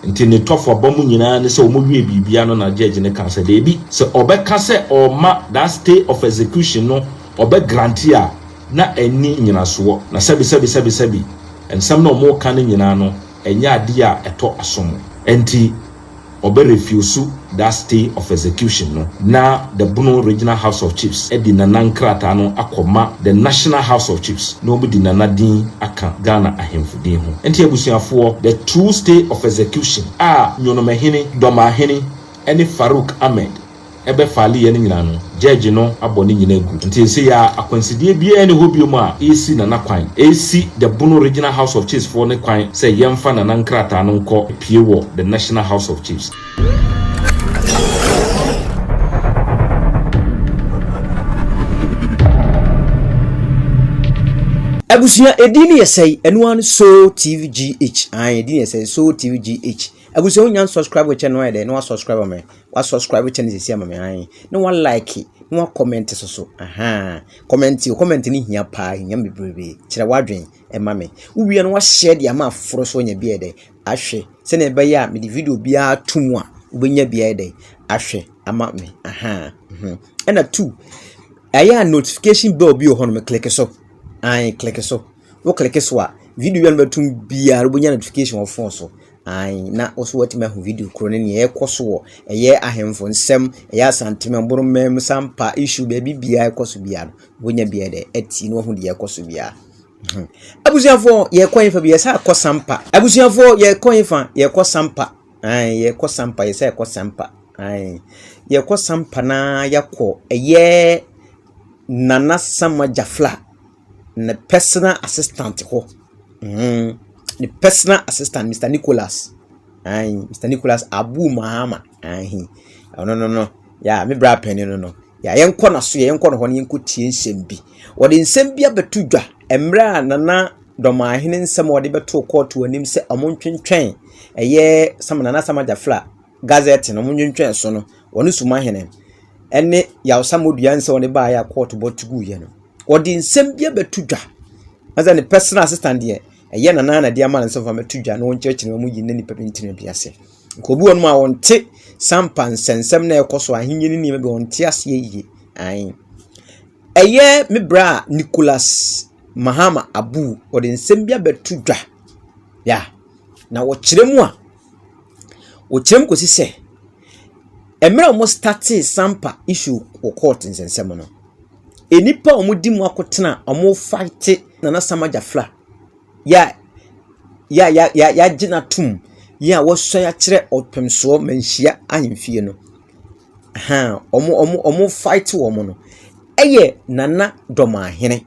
Nti ne tɔfoabɔ mu nyinaa ne sɛ wɔwie biribia no na judge no ka sɛ deebi, sɛ ɔbɛka sɛ ɔma that stay of execution no ɔbɛ grant a, na ɛni nyinasoɔ na sɛbi sɛbi sɛbi sɛbi nsɛm na ɔmo ka no nyinaa no ɛnyɛ adeɛ a ɛtɔ asom, nti ɔbɛ refuse that stay of execution no na the Bono Regional House of Chiefs ɛde Nana nkrataa no akɔma the National House of Chiefs na wɔn de Nana din aka Ghana ahemfo din ho. Nti abusuafoɔ, the two stay of execution a Nyonomahene, Dɔmahene ɛne Farouk Ahmed ɛbɛ file yɛ no nyinaa no, judge no abɔ ne nyinaa gu. Nti ese yɛ akwansideɛ biara ne hɔ bio mu a esi Nana kwan, esi the Bono Regional House of Chiefs foɔ ne kwan sɛ yɛmfa Nana nkrataa no nkɔ pie wɔ the National House of Chiefs. Abusua, edin no yɛ sɛe? Ɛno ara no So TV GH. Ae, edin yɛ sɛe? So TV GH. Abusua, wonya subscribe channel ayɛ dɛ na wa subscribe ama me. Wa subscribe channel sisi ama me, ae. Na wa like, na wa comment so so. Aha. Comment, comment ni hia paa, hia bebrebe. Kyerɛ wadwen ɛma me. Wowie no, wa share de ama aforo so nya bi ayɛ dɛ ahwɛ. Sɛnea ɛbɛyɛ a mede video biara to mu a, wobɛnya bi ayɛ dɛ ahwɛ ama me. Aha. Ɛna two, ɛyɛ a notification bell bi wɔ hɔ no, click so. Ae, click so. Wo click so a, video bi a bɛtum biara wobɛnya notification wɔ phone so. Ae, na wo so watumi ahu video koro ne nea ɛkɔ so wɔ ɛyɛ ahemfo nsɛm, ɛyɛ Asanteme, Boromam, Sampa issue, baabi biara ɛkɔ so biara no, wobɛnya biara dɛ ɛti na wahu deɛ ɛkɔ so biara. Abusuafoɔ, yɛkɔ yɛfa bi, yɛsɛ akɔ Sampa. Abusuafoɔ, yɛkɔ yɛfa, yɛkɔ Sampa. Ae, yɛkɔ Sampa, yɛsɛ yɛkɔ Sampa. Ae, yɛkɔ Sampa na yɛkɔ ɛyɛ Nana Sama Gyafla ne personal assistant hɔ. Ne personal assistant, Mr. Nicholas. Ae, Mr. Nicholas Abu Mahama. Ae, ɔno no no. Ya, me bra panin no no. Ya, yɛnkɔ n'aso, yɛnkɔ no hɔ na yɛnkɔ tie nsɛm bi. Wɔde nsɛm bi abɛto dwa mmerɛ a Nana Dɔmaahene nsɛm a wɔde bɛtoo kɔɔto anim sɛ ɔmo ntwentwɛn ɛyɛ Sama Nana Sama Gyafla gazette no, ɔmo ntwentwɛn so no, wɔne Sumahene ɛne Yawsamodua nsɛm wɔde baeɛ a kɔɔto bɔ to guiɛ no. Wɔde nsɛm bi abɛto dwa. Asa ne personal assistant deɛ, ɛyɛ Nana na de ama ne nsɛm fa mɛto dwa na wɔnkyerɛkyerɛ mu yi na nipa bi ntena bi ase. Nka obi wɔ nom a wɔnte Sampa nsɛnsɛm na ɛkɔ so, ahenni ne nneɛma bi, wɔnte aseɛ yie. Ae. Ɛyɛ me bra Nicholas Mahama Abu, wɔde nsɛm bi abɛto dwa. Ya. Na wɔkyerɛ mu a, wɔkyerɛ mu kɔsi sɛ mmerɛ a wɔn startee Sampa issue wɔ court nsɛnsɛm no, nnipa a wɔdi mu akotena a wɔn fight Nana Sama Gyafla yɛ a yɛ a yɛagye no atom yɛ a wɔasua akyerɛ ɔpemsoɔ manhyia ahemfie no, ha wɔn wɔn wɔn fight wɔn no ɛyɛ Nana Dɔmaahene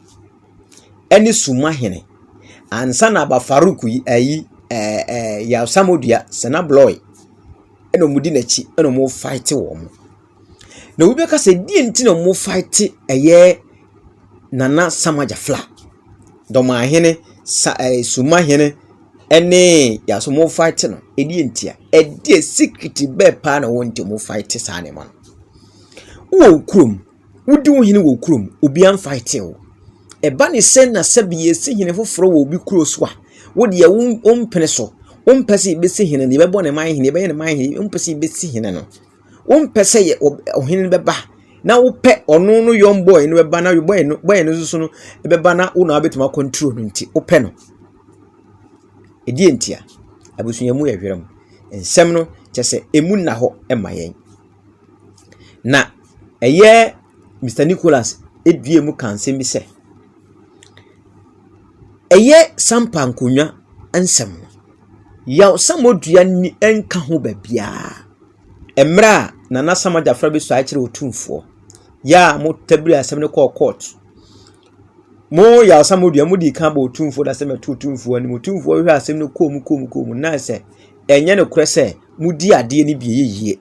ɛne Sumahene ansa na aba Farouk yi ayi ɛɛ ɛɛ Yawsamodua Senabloy ɛna wɔn di n'akyi ɛna wɔn fight wɔn. Na obi bɛka sɛ deɛ nti na wɔn fight ɛyɛ Nana Sama Gyafla, Dɔmaahene, sa ɛɛ Sumahene ɛne Yaso, wɔn fight no ɛdeɛ nti a ɛdeɛ secret bɛɛ paa na wɔn nti wɔn fight saa nneɛma no? Wowɔ wo kurom, wodi wo hene wɔ wo kurom, obiara mfight wo. Ɛba ne sɛ na sɛbi yɛsi hene foforɔ wɔ obi kuro so a, wo deɛ wompene so, wompɛ sɛ yɛbɛsi hene no, yɛbɛbɔ ne man hene, yɛbɛyɛ ne man hene, wompɛ sɛ yɛbɛsi hene no, wompɛ sɛ yɛ ɔhene no bɛba na wopɛ ɔno no young boy no bɛba na boy no nso so no bɛba na wo na wabɛtumi akɔntro no nti wopɛ no. Ɛdeɛ nti a abusua mu yɛ hwerɛm nsɛm no kyɛ sɛ emu nna hɔ ma yɛn. Na ɛyɛ Mr. Nicholas edue mu ka nsɛm bi sɛ ɛyɛ Sampa nkonnwa nsɛm no, Yaw Samodua ni nka ho baabiara. Mmerɛ a Nana Sama Gyafra bɛsua akyerɛ Otumfoɔ yɛ a motabiri asɛm no kɔɔ court, mo Yaw Samodua mo di kan bɔ Otumfoɔ da sɛ mɛto Otumfoɔ anim. Otumfoɔ hwɛ asɛm no kɔɔ mu kɔɔ mu kɔɔ mu na sɛ ɛnyɛ nokorɛ sɛ modi adeɛ no bi ɛyɛ yie.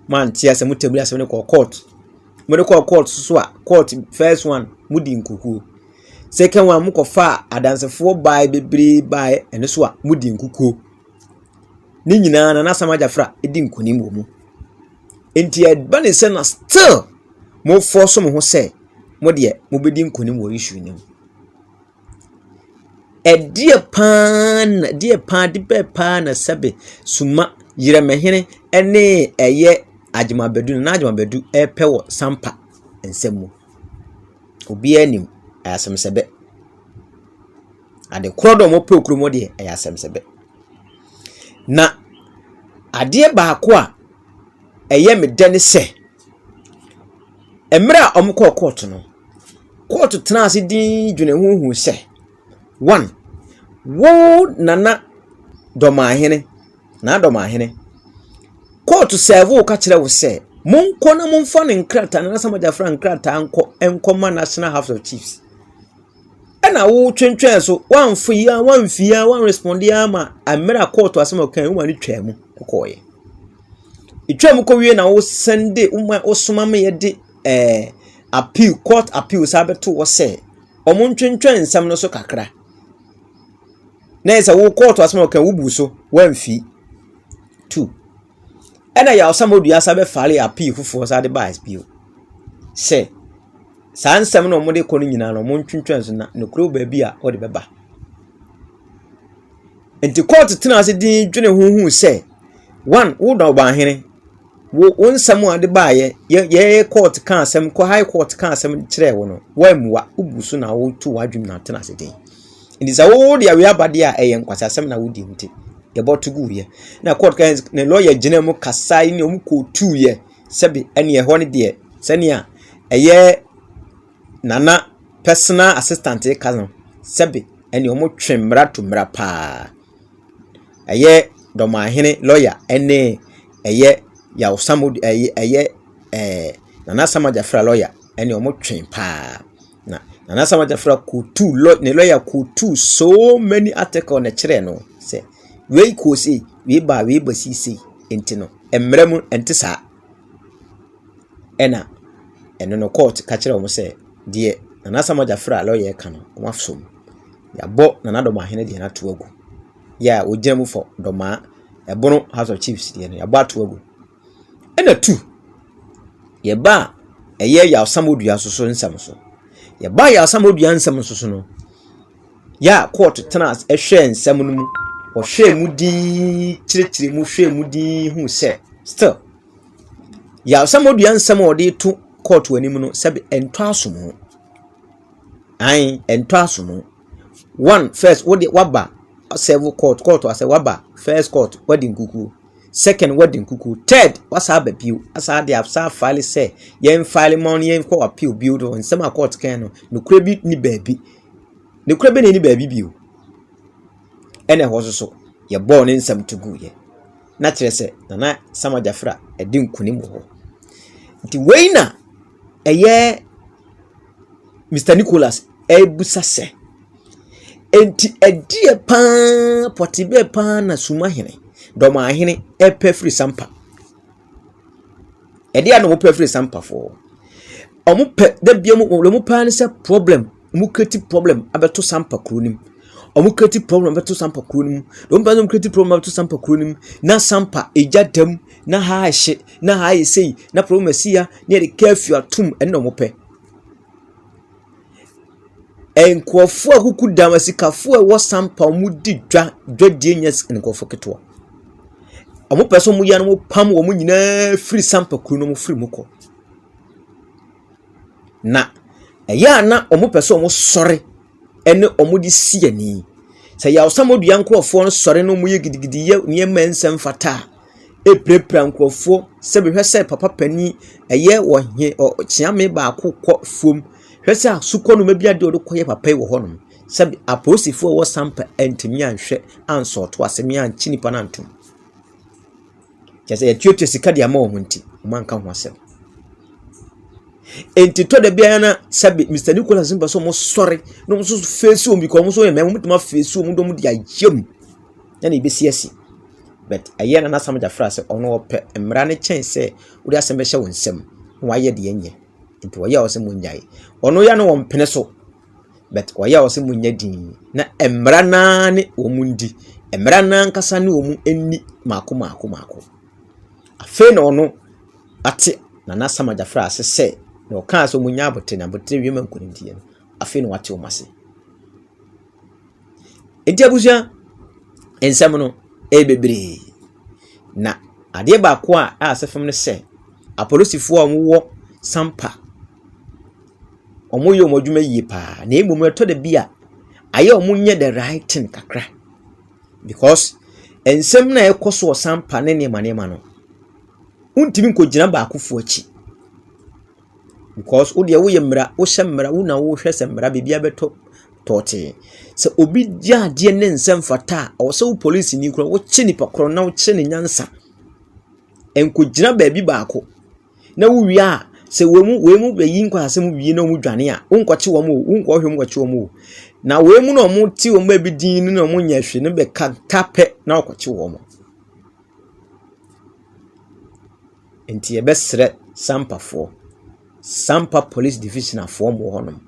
Moante asɛm, motabiri asɛm no kɔɔ court. Mode kɔɔ court so a, court first one modi nkukuo. Second one, mokɔfaa adansefoɔ baeɛ bebree baeɛ, ɛno so a modi nkukuo. Ne nyinaa Nana Sama Gyafra di nkonim wɔ mu. Nti ɛba ne sɛ na still mo force mo ho sɛ mo deɛ mobɛdi nkonim wɔ issue no mu. Ɛdeɛ paa na deɛ paa de bɛɛ paa na sɛbe Suma Yerɛmɛhene ne ɛyɛ Agyemabadu Nana Agyemabadu repɛ wɔ Sampa nsɛm mu. Obiara nim, ɛyɛ asɛmsɛbɛ. Ade korɔ deɛ wɔpɛ wɔ kurom hɔ deɛ, ɛyɛ asɛmsɛbɛ. Na adeɛ baako a ɛyɛ me dɛ ne sɛ, mmerɛ a wɔkɔɔ kɔɔto no, kɔɔto tenaa ase dinn dwenee ho huu sɛ, one, wo Nana Dɔmahene, Nana Dɔmahene, kɔɔto sɛɛve wo ka kyerɛ wo sɛ, monkɔ na momfa ne nkrataa, Nana Asamoah Gyafra nkrataa nkɔ nkɔma National House of Chiefs. Ɛna wotwentwɛn so, woamfo yi a, woamfi yi a, woanresponde ara ma mmerɛ a kɔɔto asɛm a ɔkae, woma no twaa mu kɔɔeɛ. Ɛtwaa mu kɔwie na wosɛnde, woma wosoma ma yɛde ɛɛ appeal, court appeal san bɛto hɔ sɛ wɔntwentwɛn nsɛm no so kakra. Na ɛyɛ sɛ wo kɔɔto asɛm a ɔkae, wobu so, woamfi. Two. Ɛna Yaw Samoa san bɛfale appeal foforɔ san de baeɛ bio sɛ saa nsɛm no a wɔde kɔ no nyinaa no, wɔntwentwɛn so na nokorɛ wɔ baabi a wɔde bɛba. Nti kɔɔto tena ase dinn dwene ho huu sɛ, one, wo na ɔbanhene, wo wo nsɛm a wode baeɛ, yɛ yɛyɛ kɔɔto ka asɛm, kɔ high court ka asɛm kyerɛɛ wo no, woammua, wobu so na woto w'adwene na atena ase dinn. Nti sɛ wo de awie aba deɛ a, ɛyɛ nkwasiasɛm na wodi nti yɛbɔto guiɛ. Na kɔɔto ka ne lɔya gyina mu kasae ne wɔn kɔɔtuiɛ sɛbe ɛne ɛhɔ no deɛ sɛnea ɛyɛ Nana personal assistant reka no, sɛbe ɛne wɔtwe mmara to mmara paa. Ɛyɛ Dɔmahene lɔya ne ɛyɛ Yaw Samodu ɛyɛ ɛyɛ ɛɛ Nana Asamoah Gyafra lɔya ɛne wɔtwe paa. Na Nana Asamoah Gyafra kootuu lɔ ne lɔya kootuu so many article na ɛkyerɛɛ no sɛ wei kɔɔ sei, wei baa wei bɛsii sei nti no mmara mu ɛnte saa. Ɛna ɛno no court ka kyerɛɛ wɔn sɛ deɛ Nana Asamoah Gyafra a lɔya reka no wɔasɔ mu. Yɛabɔ Nana Dɔmahene deɛ no ato agu. Yɛ a ɔgyina mu for Dɔmaa Ɛbono House of Chiefs deɛ no yɛabɔ ato agu. Ɛna tu yɛba a ɛyɛ Yaw Samoa nso so nsɛm so. Yɛba Yaw Samoa nsɛm nso so no, yɛ a court tena ase hwɛɛ nsɛm no mu. Wɔhwɛɛ mu dinn kyerɛkyerɛ mu hwɛɛ mu dinn huu sɛ still Yaw Samoa nsɛm a ɔde reto court anim no sɛbe ɛntɔ asom ho. Ae, ɛntɔ asom ho. One, first wode waba serve court, court asɛ waba first court wadi nkukuo. Second wadi nkukuo. Third wasa aba bio, asa de asa file sɛ yɛn file ma no yɛn kɔ appeal bio do nsɛm a court kan no nokorɛ bi ni baabi. Nokorɛ bi na ni baabi bio. Ɛna ɛhɔ nso so yɛbɔɔ ne nsɛm to guiɛ. Na kyerɛ sɛ Nana Asamoah Gyafra ɛdi nkunim wɔ hɔ. Nti wei na ɛyɛ Mr. Nicholas ɛrebusa sɛ, enti ɛdeɛ paa pɔte bɛɛ paa na Sumahene, Dɔmahene ɛpɛ firi Sampa? Ɛdeɛ na wɔpɛ firi Sampafoɔ? Wɔpɛ da bia mu wɔn paa ne sɛ problem, wɔn create problem abɛto Sampa kuro no mu. Wɔn create problem abɛto Sampa kuro no mu. Wɔn pɛ sɛ wɔn create problem abɛto Sampa kuro no mu. Na Sampa egya dam, na ha ahye, na ha ayɛ sei, na problem asi ha, na yɛde curfew atom ɛno na wɔpɛ. Nkurɔfoɔ a kuku dam, asikafoɔ a ɛwɔ Sampa a wɔdi dwa, dwadie nyɛ nkurɔfoɔ ketewa. Wɔpɛ sɛ wɔyɛ na wɔpam wɔn nyinaa firi Sampa kuro no mu firi mu kɔ. Na ɛyɛ a na wɔpɛ sɛ wɔsɔre ne wɔn de si ani. Sɛ Yaw Samoa nkurɔfoɔ no sɔre na wɔyɛ gidigidi yɛ nneɛma a ɛnsɛ mfata a, ɛpirapira nkurɔfoɔ sɛ mehwɛ sɛ papa panin ɛyɛ ɔhe ɔkyeame baako kɔ fuom. Hwɛ sɛ asukɔnoma bi adeɛ a ɔde kɔyɛ papa yi wɔ hɔnom. Sɛbe apolisifoɔ a ɛwɔ Sampa antumi anhwɛ ansɔɔto asɛm yi ankye nipa no antom. Kyerɛ sɛ yɛtuatua sika de ama wɔn nti, wɔanka ho asɛm. Nti tɔ da biara na sɛbe Mr. Nicholas mpɛ sɛ wɔsɔre na wɔn nso face wɔn because wɔn nso yɛ mmarima wɔtumi afeesi wɔn de wɔn de ayɛ mu na na ebesi asi. But ɛyɛ Nana Sam Gyafra sɛ ɔno ɔpɛ mmara no kyɛn sɛ wode asɛm bɛhyɛ wo nsam na wayɛ deɛ nyɛ. Nti ɔyɛ a ɔsɛ monnyae. Ɔno yɛ no wɔmpene so but ɔyɛ a ɔsɛ monyɛ din na mmara naa ne wɔn ndi. Mmara no ankasa ne wɔn nni maako maako maako. Afei na ɔno ate Nana Sam Gyafra ase sɛ na ɔkaa sɛ wɔnya abotire na abotire wie ma nkonimdie no. Afei na wate wɔn ase. Nti abusua, nsɛm no ɛyɛ bebree. Na adeɛ baako a ɛyɛ asɛ fam ne sɛ, apolisifoɔ a wɔwɔ Sampa, wɔyɛ wɔn adwuma yie paa. Na mmom ɛtɔ da bi a, ayɛ a wɔnyɛ the right thing kakra. Because nsɛm no a ɛkɔ so wɔ Sampa ne nneɛma nneɛma no, wontumi nkɔgyina baakofoɔ akyi. Because wo deɛ woyɛ mmara, wohyɛ mmara, wo na wohwɛ sɛ mmara biribiara bɛtɔ tɔɔtee. Sɛ obi gye adeɛ ne nsɛm fata a, ɛwɔ sɛ wo polisini koraa wokye nipa korɔ na wokyerɛ ne nyansa. Nkɔgyina baabi baako na wowie a, sɛ wɔn mu bɛyi nkwasasɛm wie na wɔn dwane a, wonkɔkye wɔn o, wonkɔhwɛ wɔn nkɔkye wɔn o. Na wɔn mu na wɔte wɔn baabi din no na wɔnyɛ hwee no bɛka ta pɛ na wɔkɔkye wɔn. Nti yɛbɛsrɛ Sampafoɔ, Sampa Police Division afoɔ mo wɔ hɔnom.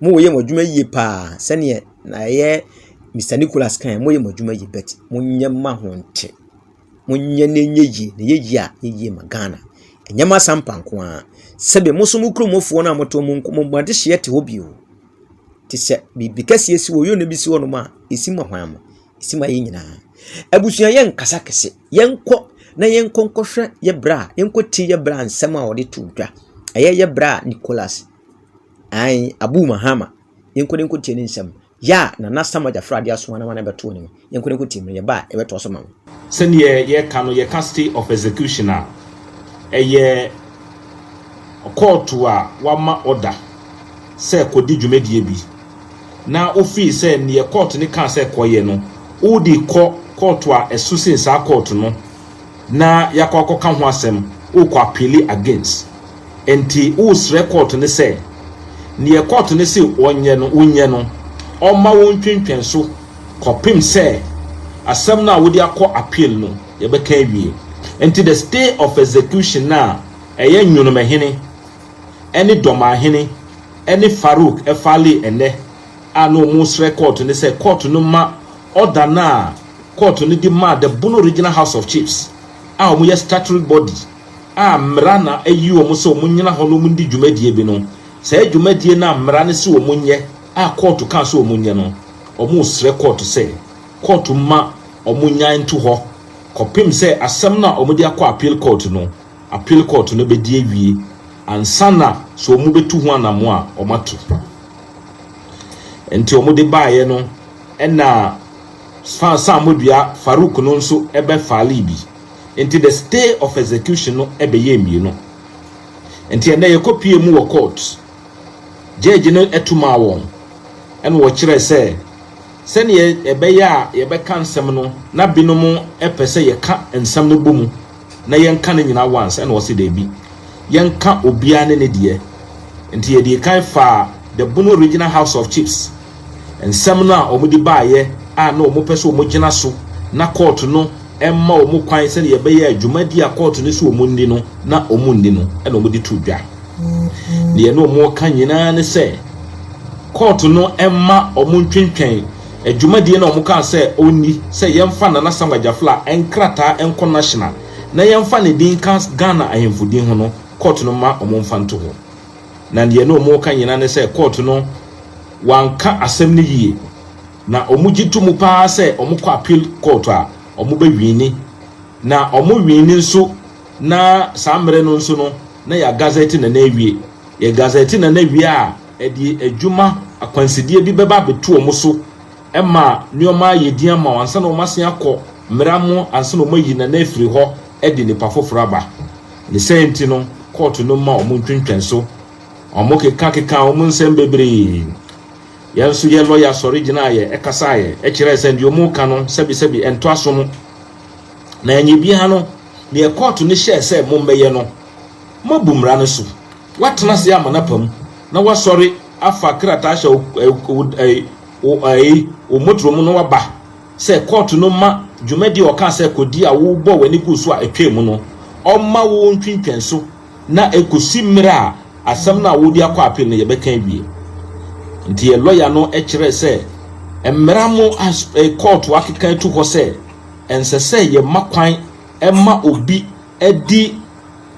Moyɛ mo adwuma yie paa sɛneɛ na ɛyɛ Mr Nicholas kan moyɛ mo adwuma yie but monyɛ ma ho nte. Monyɛ na ɛnyɛ yie na ɛyɛ yie a ɛyɛ yie ma Ghana. Ɛnyɛ ma Sampa nko ara. Sɛbe mo nso mo kuromfoɔ no a mote hɔ mo mo adehyeɛ te hɔ bio. Te sɛ biribi kɛseɛ si hɔ, yóno bi si hɔnom a, ɛsi ma hwan mo? Ɛsi ma yɛn nyinaa. Abusua yɛnkasa kɛse. Yɛnkɔ na yɛnkɔ nkɔhwɛ yɛ bra a, yɛnkɔ tie yɛ bra nsɛm a wɔde to dwa. Ɛyɛ yɛ bra Nicholas ayi Abu Mahama. Yɛnkɔ na yɛnkɔ tie ne nsɛm. Yɛ a Nana Samuel Gyafra ade aso na ma no bɛto ne mu. Yɛnkɔ na yɛnkɔ tie mu. Yɛba a yɛbɛtoa so ma wo. Sɛneɛ yɛka no, yɛka stay of execution a, ɛyɛ kɔɔto a wama order sɛ kɔdi dwumadie bi na wofii sɛ neɛ kɔɔto no kaa sɛ kɔyɛ no, wode kɔ kɔɔto a ɛso sen saa kɔɔto no na yɛakɔ akɔka ho asɛm, wokɔ appeal against. Nti wosrɛ kɔɔto no sɛ neɛ kɔɔto no se wɔnyɛ no, wonyɛ no, ɔma wo ntwentwɛn so kɔpem sɛ asɛm no a wode akɔ appeal no yɛbɛka awie. Nti the stay of execution na ɛyɛ Nwonomahene ɛne Dɔmahene ɛne Farouk ɛfile ɛnɛ a na wɔn srɛ court no sɛ court no ma order no a court no de maa the Bono Regional House of Chiefs a wɔyɛ statutory body a mmara na ayi wɔn sɛ wɔn nyina hɔ na wɔn di dwumadie bi no, saa dwumadie no a mmara no si wɔn nyɛ a court kaa sɛ wɔn nyɛ no, wɔn srɛ court sɛ court ma wɔn nyan nto hɔ kɔpem sɛ asɛm no a wɔde akɔ appeal court no, appeal court no bɛdi awie ansa na sɛ wɔn bɛtu ho anamo a wɔn ato. Nti wɔn de baeɛ no, ɛna Samodua Farouk no nso ɛbɛfile bi. Nti the stay of execution no ɛbɛyɛ mmienu. Nti ɛnɛ yɛkɔpie mu wɔ court, judge no ɛto maa wɔn, ɛna wɔkyerɛ sɛ sɛneɛ ɛbɛyɛ a yɛbɛka nsɛm no na binom ɛpɛ sɛ yɛka nsɛm no bɔ mu na yɛnka no nyinaa once, ɛna wɔsi daabi, yɛnka obiara ne ne deɛ. Nti yɛde kan fa the Bono Regional House of Chiefs nsɛm no a wɔde baayɛ a na wɔn pɛ sɛ wɔn gyina so na court no ɛma wɔn kwan sɛdeɛ yɛbɛyɛ adwumadi a court no so wɔn nni no na wɔn nni no, ɛna wɔde to dwa. Deɛ na wɔn ka nyinaa ne sɛ court no ɛma wɔn ntwentwɛn adwumadie na wɔn kaa sɛ ɔnni sɛ yɛmfa Nana Samuel Gyafla nkrataa nkɔ national na yɛmfa ne din ka Ghana ahemfo din ho no, court no ma wɔn mfa nto hɔ. Na deɛ na wɔn ka nyinaa ne sɛ court no wanka asɛm no yie na wɔn gye to mu paa sɛ wɔn kɔ appeal court a wɔn bɛwin, na wɔn win nso na saa mmerɛ no nso no na yɛ gazette Nana awie. Yɛ gazette Nana awie a, ɛde adwuma akwansideɛ bi bɛba abɛto wɔn so ɛma nneɛma ayɛ din ama wɔn ansa na wɔn asen akɔ mmara mu ansa na wɔn ayi Nana afiri hɔ ɛde nipa foforɔ aba. Ne sɛ nti no court no ma wɔn ntwentwɛn so. Wɔn keka keka wɔn nsɛm bebree. Yɛn nso yɛ lɔya sɔre gyina yɛ ɛkasa yɛ ɛkyerɛ sɛ deɛ wɔn ka no sɛbisɛbi ɛnto aso no na ɛnyɛ biara no, deɛ court no hyɛɛ sɛ mo mbɛyɛ no, moabu mmara no so. Watena ase ama n'apam na wasɔre afa krataa hyɛ wo ɛɛ wo ɛɛ wo motoro mu na waba sɛ court no ma dwumadi a ɔka sɛ kɔdi a wobɔ w'ani gu so a ɛtwa mu no, ɔma wo ntwintwɛn so na ekosi mmerɛ a asɛm no a wode akɔ appeal no yɛbɛka awie. Nti yɛ lɔya no kyerɛ sɛ mmara mo as court akeka ato hɔ sɛ ɛnsɛ sɛ yɛma kwan ɛma obi ɛdi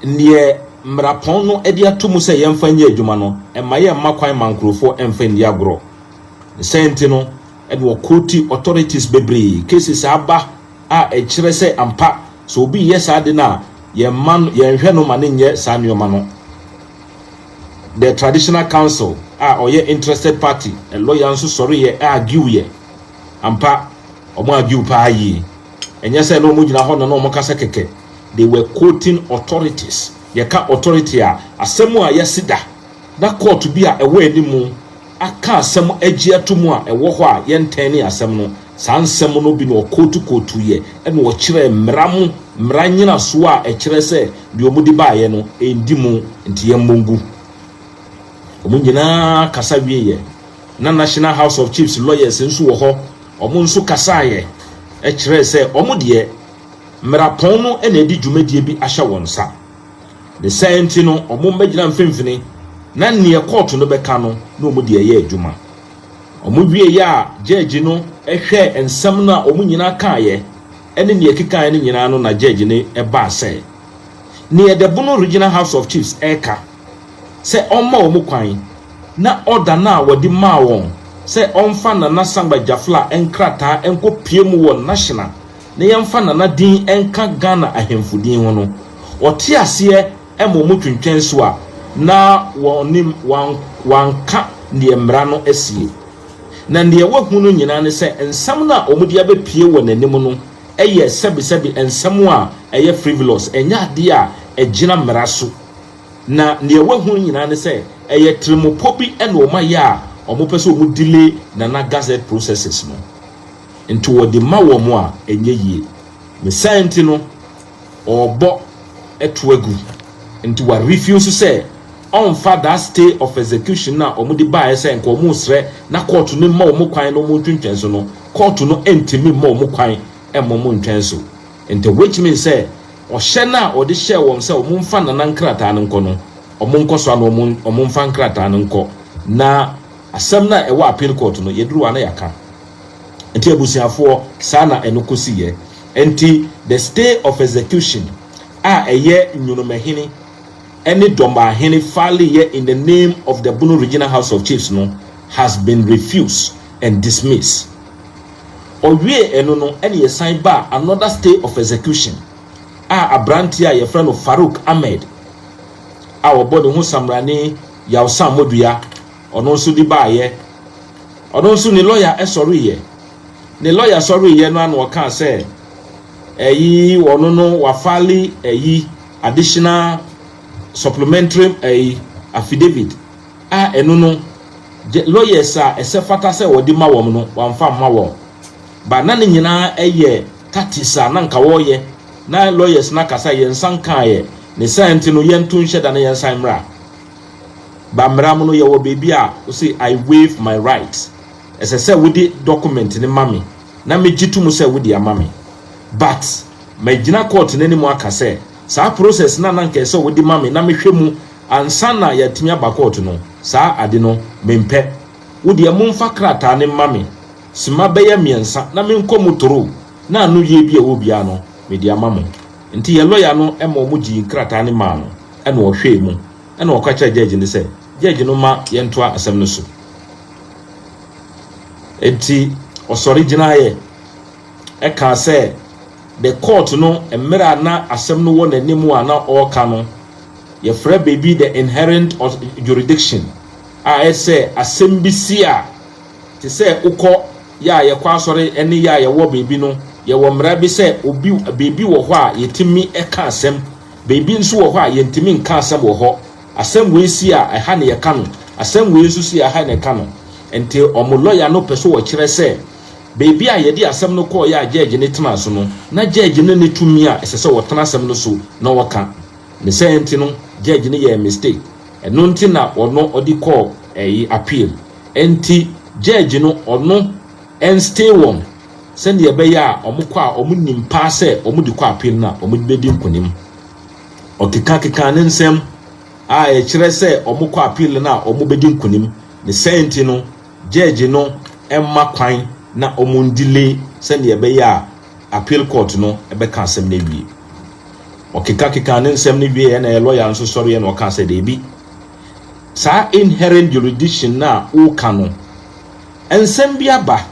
neɛ mmarapɔn no de ato mu sɛ yɛmfa nyɛ adwuma no, ɛma yɛmma kwan ma nkurɔfoɔ ɛmfa nni agorɔ. Sɛ nti no Ɛna ɔquote authorities bebree, cases aba a ɛkyerɛ sɛ ampa, sɛ obi yɛ saa de no a, yɛmma no, yɛnhwɛ no ma ne nyɛ saa nneɛma no. The traditional council a ɔyɛ interested party, a lawyer nso sɔre yɛ argue yɛ ampa. Ɔmo argue paa yie. Ɛnyɛ sɛ na ɔmo gyina hɔ na ɔmo kasa kɛkɛ. They were quoting authorities. Yɛka authority a, asɛm a yɛsi da na court bi a ɛwɔ anim aka asɛm agye ato mu a ɛwɔ hɔ a yɛntɛn ne asɛm no, saa nsɛm no bi na ɔquote quote yɛ, ɛna ɔkyerɛ mmara mu, mmara nyinasoɔ a ɛkyerɛ sɛ deɛ ɔmo de baayɛ no ɛndi mu, nti yɛn mmɔ ngu. Wɔn nyinaa kasa wie yɛ na National House of Chiefs lawyers nso wɔ hɔ. Wɔn nso kasaeɛ ɛkyerɛ sɛ wɔn deɛ, mmarapɔn no na ɛde dwumadie bi ahyɛ wɔn nsa ne sɛn, nti no wɔn mbɛgyina mfimfini na nea court no bɛka no na wɔn de ɛyɛ adwuma. Wɔn wie yɛ a, judge no hwɛ nsɛm no a wɔn nyinaa kaeɛ ɛne nea ɛkekaeɛ no nyinaa no, na judge no ɛbaa sɛ nea the Bono Regional House of Chiefs ɛreka sɛ ɔmma wɔn kwan na ɔda no a wɔde maa wɔn sɛ ɔmfa Nana Sangba Jafla nkrataa nkɔ mu wɔ national na yɛmfa Nana din nka Ghana ahemfo din ho no, ɔte aseɛ ma wɔn twentwɛn so a na wɔnim wɔanka deɛ mmara no asie. Na deɛ wahu no nyinaa ne sɛ nsɛm no a wɔde abɛpie wɔ n'anim no yɛ sɛbisɛbi nsɛm a ɛyɛ frivolous, ɛnyɛ adeɛ a ɛgyina mmara so. Na deɛ wahu nyinaa ne sɛ ɛyɛ tirimopɔ bi na wɔn ayɛ a wɔpɛ sɛ wɔn delay Nana gazette processes no, nti wɔde ma wɔn a ɛnyɛ yie. Ne saa nti no ɔrebɔ ɛto agu, nti wa refuse sɛ ɔnfa that stay of execution na wɔn de baeɛ sɛ nka wɔn srɛ na court no ma wɔn kwan na wɔn ntwentwɛn so no. Court no ntumi ma wɔn kwan ɛma wɔn ntwɛn so, nti which means sɛ ɔhyɛ no a ɔde hyɛɛ wɔn sɛ wɔn mfa Nana nkrataa no nkɔ no, wɔn nkɔ so ano, wɔn mfa nkrataa no nkɔ, na asɛm no a ɛwɔ appeal court no, yɛduru wa na yɛaka. Nti abusuafoɔ, saa na ɛno kɔsi yɛ. Nti the stay of execution a ɛyɛ Nyonomahene ɛne Dɔmahene file yɛ in the name of the Bono Regional House of Chiefs no has been refused and dismissed. Ɔwie ɛno no, ɛne yɛsan ba another stay of execution a aberanteɛ a yɛfrɛ no Farouk Ahmed a wɔbɔ ne ho samrane Yawsan Modua, ɔno nso de baayɛ. Ɔno nso ne lawyer ɛsɔreyɛ, ne lawyer sɔreyɛ no ano ɔkaa sɛ ɛyi ɔno no wafile ɛyi additional supplementary ɛyi affidavit a ɛno no lawyers a ɛsɛ fata sɛ wɔde ma wɔn no, wɔamfa mma wɔn ba. Na ne nyinaa ɛyɛ tactics a na nka wɔreyɛ na lawyers na kasa yɛn nsa nkaeɛ ne san nti no, yɛnto nhyɛ da na yɛn nsan mmra ba. Mmara mu no, yɛwɔ beebi a wɔsi "I waive my rights". Ɛsɛ sɛ wode document ne ma me na megye to mu sɛ wode ama me, but magyina court n'anim aka sɛ saa process na na nka sɛ wode ma me na mehwɛ mu ansa na yɛatumi aba court no, saa ade no mempɛ. Wodeɛ momfa krataa ne ma me sima bɛyɛ 3 na menkɔ mu toro na ano yie bi a ɛwɔ biara no mede ama mo. Nti yɛ lawyer no ma ɔmo gyee krataa ne maa no, ɛna ɔhwɛɛ mu, ɛna ɔka kyerɛ judge no sɛ judge no ma yɛntoa asɛm no so. Nti ɔsɔre gyinaeɛ ɛka sɛ the court no, mmerɛ a na asɛm no wɔ n'anim a na ɔreka no, yɛfrɛ baabi the inherent jurisdiction a ɛsɛ asɛm bi si a te sɛ wokɔ yɛ a yɛkɔ asɔre ne yɛ a yɛwɔ baabi no, yɛwɔ mmara bi sɛ obi beebi wɔ hɔ a yɛtumi ka asɛm, beebi nso wɔ hɔ a yɛntumi nka asɛm wɔ hɔ. Asɛm wei si a, ɛha na yɛka no, asɛm wei nso si a, ɛha na yɛka no. Nti ɔmo lɔya no pɛ so wɔkyerɛ sɛ beebi a yɛde asɛm no kɔɔ yɛ a judge ne tena so no, na judge no ne tumi a ɛsɛ sɛ wɔtena asɛm no so na wɔka ne sɛ nti no judge no yɛ mistake. Ɛno nti na ɔno ɔde kɔɔ ɛyi appeal. Nti judge no ɔno ɛnstay wɔn sɛnea ɛbɛyɛ a ɔmo kɔ a, ɔmo nim paa sɛ ɔmo de kɔ appeal no a, ɔmo bɛdi nkonim. Ɔkeka keka ne nsɛm a ɛkyerɛ sɛ ɔmo kɔ appeal no a, ɔmo bɛdi nkonim. Ne sɛn nti no judge no ɛmma kwan na ɔmo ndelay sɛnea ɛbɛyɛ a appeal court no ɛbɛka asɛm no awie. Ɔkeka keka ne nsɛm no wie, ɛna ɛyɛ lawyer nso sɔre yɛ na ɔka sɛ deebi, saa inherent jurisdiction na ɔreka no, nsɛm bi aba.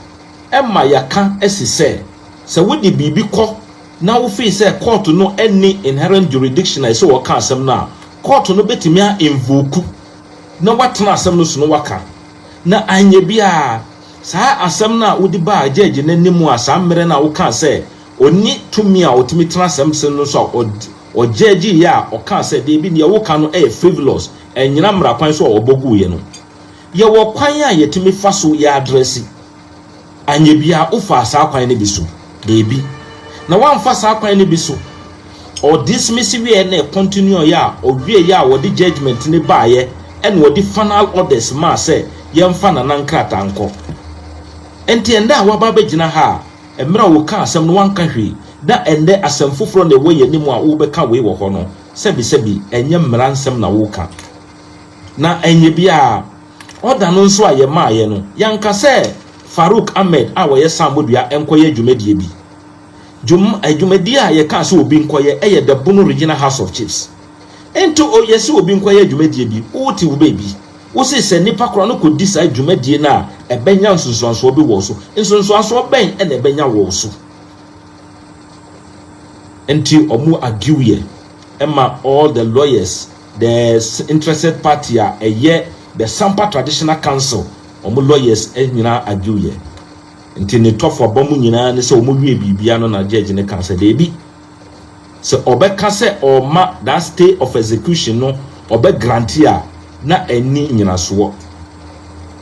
Ma yɛaka asi sɛ, sɛ wode biribi kɔ na wofii sɛ court no nni inherent jurisdiction a ɛsɛ wɔka asɛm no a, court no bɛtumi a invoke na watena asɛm no so na waka. Na anyɛ biara, saa asɛm no a wode baa judge no anim a saa mmerɛ no a wokaa sɛ ɔnni tumi a ɔtumi tena asɛm no so a ɔgyɛgye yɛ a ɔkaa sɛ deebi, deɛ woka no yɛ frivolous, ɛnyina mmara kwan so a ɔbɔ guiɛ no, yɛwɔ kwan a yɛtumi fa so yɛ address. Anyɛ biara, wofaa saa kwan no bi so deebi na woamfa saa kwan no bi so. Ɔdismiss wieɛ na ɛcontinue yɛ a ɔwie yɛ a wɔde judgement ne baayɛ, ɛna wɔde final orders maa sɛ yɛmfa Nana nkrataa nkɔ. Nti ɛndɛ a waba abɛgyina ha a, mmerɛ a wɔka asɛm no wanka hwee, na ɛndɛ asɛm foforɔ na ɛwɔ yɛn anim a wobɛka wei wɔ hɔ no, sɛbisɛbi, ɛnyɛ mmara nsɛm na woka. Na ɛnyɛ biara, ɔda no nso a yɛmaayɛ no, yɛnka sɛ Farouk Ahmed a wɔyɛ Samodua nkɔyɛ dwumadie bi. Dwumadie a yɛka sɛ obi nkɔyɛ ɛyɛ the Bono Regional House of Chiefs. Nti yɛsɛ obi nkɔyɛ dwumadie bi, wote wo baabi, wosi sɛ nipa korɔ no kɔdi saa dwumadie no a, ɛbɛnya nsonsoansoɔ bi wɔ so. Nsonsoansoɔ bɛn ɛna ɛbɛnya wɔ so? Nti ɔmo argue yɛ ɛma all the lawyers, the interested party a ɛyɛ the Sampa Traditional Council, ɔmo lawyers nyinaa argue yɛ. Nti ne tɔfo abɔ mu nyinaa ne sɛ ɔmo wie biribia no na judge ne ka sɛ deebi, sɛ ɔbɛka sɛ ɔma that stay of execution no, ɔbɛ grant a, na ɛni nyinasoɔ.